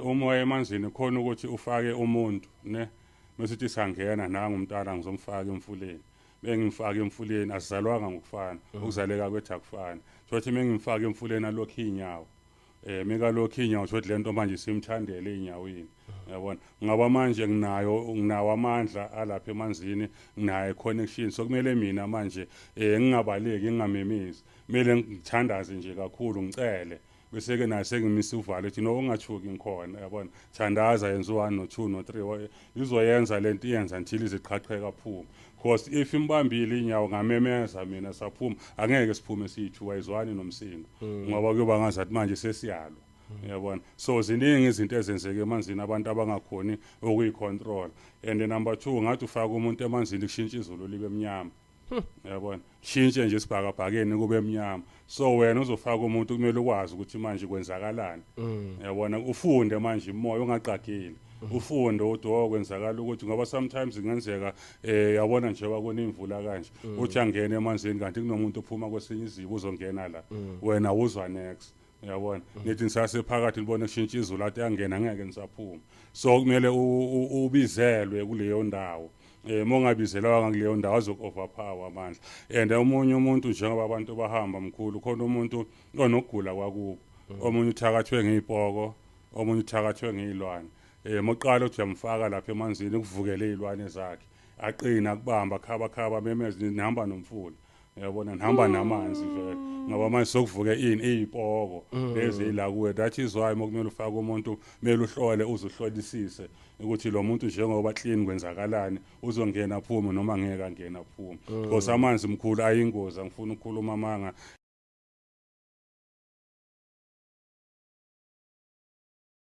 Umoya emanzini khona ukuthi ufake umuntu, ne mesithi sangena nanga umntana, ngizomfaka emfuleni, bengimfaka emfuleni. Asizalwanga ngokufana, ukuzaleka kwethu akufani. Sothi mengimfaka emfuleni, alokhu inyawo, mikalokhu inyawo, sothi lento manje simthandele einyaweni, yabona. Ngoba manje nginawo amandla alapha emanzini, nginayo connection, so kumele mina manje ngingabaleki, ngingamemezi, kumele ngithandaze nje kakhulu, ngicele, bese ke naye sengimisa uvalo, ethi, "No, ungathuki, ngikhona," yabona. Thandaza, yenza u1 no2 no3, izoyenza lento, iyenza until iziqhaqheka, phuma, because if imbambile inyawo, ngamemeza mina, saphuma, angeke siphume siyithu, ayizwani nomsindo, ngoba kuyoba ngazathi manje sesiyalwa, uyabona. So ziningi izinto ezenzeka emanzini abantu abangakhoni ukuyicontrol. And number 2, ngathi ufaka umuntu emanzini, kushintsha izulu libe emnyama, uyabona, shintshe nje isibhakabhakeni kube emnyama. So wena uzofaka umuntu, kumele ukwazi ukuthi manje kwenzakalani, uyabona, ufunde manje imoya, ungaqagili, ufunde ukuthi, oh, kwenzakala ukuthi, ngoba sometimes kungenzeka, yabona nje kunemvula kanje, uthi angena emanzini, kanti kunomuntu ophuma kwesinye izibu uzongena la, wena uzwa next, uyabona. Nithi nisasephakathi, nibone kushintsha izulu, athi yangena, ngeke nisaphuma. So kumele ubizelwe kuleyo ndawo. Mongabizelwanga kuleyo ndawo, azoku overpower amandla. And omunye umuntu, njengoba abantu bahamba, mkhulu, khona umuntu onokugula kwakubo, omunye uthakathwe ngezipoko, omunye uthakathwe ngezilwane. Moqala uthi uyamfaka lapha emanzini, kuvukele izilwane zakhe, aqina kubamba, khaba khaba, memeze, nihamba nomfula, uyabona, nihamba namanzi vele, ngoba manje sokuvuke ini, izipoko lezi la kuwe. That is why mokumele ufake umuntu, kumele uhlole, uzuhlolisise ukuthi lo muntu njengoba clean, kwenzakalani, uzongena aphume noma ngeke angena aphume, because amanzi, mkhulu, ayingozi. Angifuni ukukhuluma amanga.